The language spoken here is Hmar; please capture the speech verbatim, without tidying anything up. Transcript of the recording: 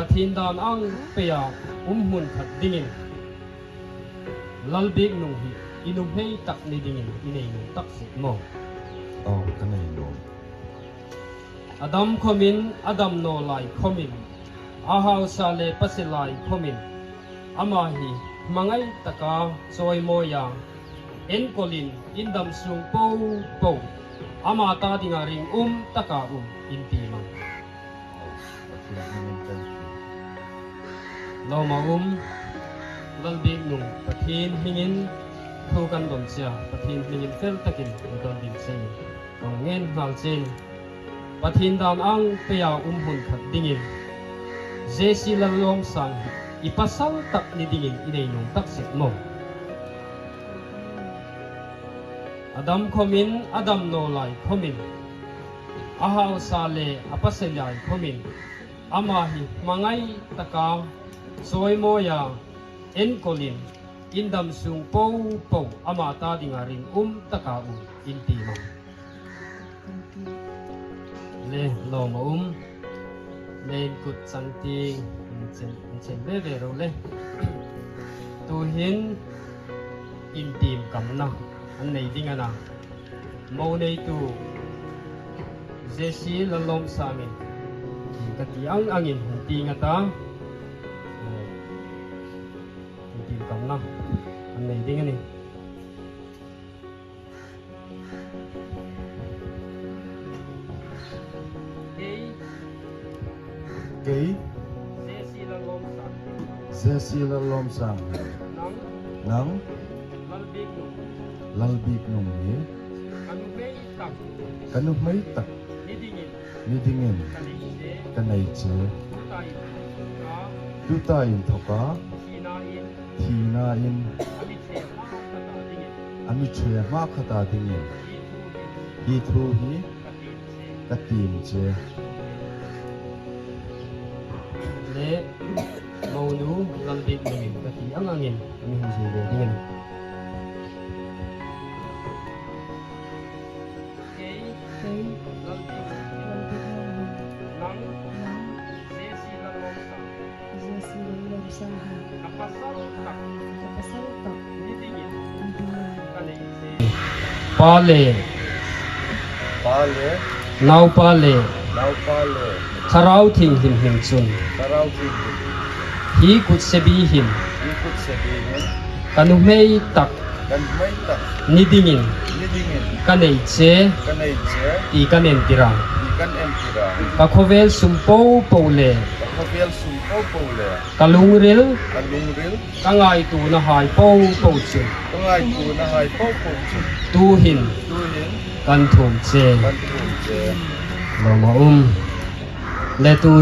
Pathien dan ang peia um hmun khat dingin Lalbieknung hi i nuhmei tak ni dingin i nei nuom tak si maw? Aw, ka nei nuom. A dam khomin, a dam naw lai khomin, a hausa le pasie lai khomin, ama hi hmangai taka chawimawia enkawlin, in dam sung po po ama ta dinga ringum taka um in ti mang. Lawm a um, Lalbieknung, Pathien hmingin thu kan don che a, Pathien hmingin fel takin kan don ding che. Kan ngen nghal che. Pathien dan ang peia um hmun khat dingin J C Lallawmsang hi i pasal tak ni dingin i nei nuom tak si maw? A dam khomin, a dam naw lai khomin, a hausa le a pasie lai khomin, ama hi hmangai taka chawimawia enkawlin, in dam sung po po ama ta dinga ringum taka um in ti mang. Le, lawm a um. Le, in kut chang tieng in chen, in chen ve ve ro le. Tuhin intimkamna an nei ding a na. Mo neitu J C Lallawmsangin ka ti ang angin hung ti ngat a. Intimkamna an nei ding a nih. Kei. Kei. J C Lallawmsang. J C Lallawmsang. Nang. Nang. Lalbieknung. Lalbieknung hi. Ka nuhmei tak. Ka nuhmei tak. Ni dingin. Ni dingin. Ka nei che. Ka nei che. Tuta inthoka. Tuta inthoka. Thina in. Thina in. A mi ṭhe hma khata dingin. A mi ṭhe hma khata dingin. Hi thu hi. Ka tiem che. Ka tiem che. Le, monu Lalbieknungin ka ti ang angin, a mi hung zui ve dingin. Kei. Kei. Lalbieknung. Lalbieknung. Nang. Nang. J C Lallawmsang. J C Lallawmsang hi. Ka pasal tak. Ka pasal tak. Ni dingin. Ni dingin. Ka nei che. Pa le. Pa le. Naupa le. Naupa le. Thlarau Thienghlim hming chun. Thlarau Thienghlim. Hi kutsebi hin. Hi kutsebi hin. Ka nuhmei tak. Ka nuhmei tak. Ni dingin. Ni dingin. Ka nei che. Ka nei che. Ti kan entir a. Ti kan entir a. Ka khawvel sum po po le. Ka khawvel sum po po le. Ka lungril. Ka lungril. Ka ngaituonahai po po chu. Ka ngaituonahai po po chu. Tuhin. Tuhin. Kan thuom che. Kan thuom che. Lawm a um. Le tu.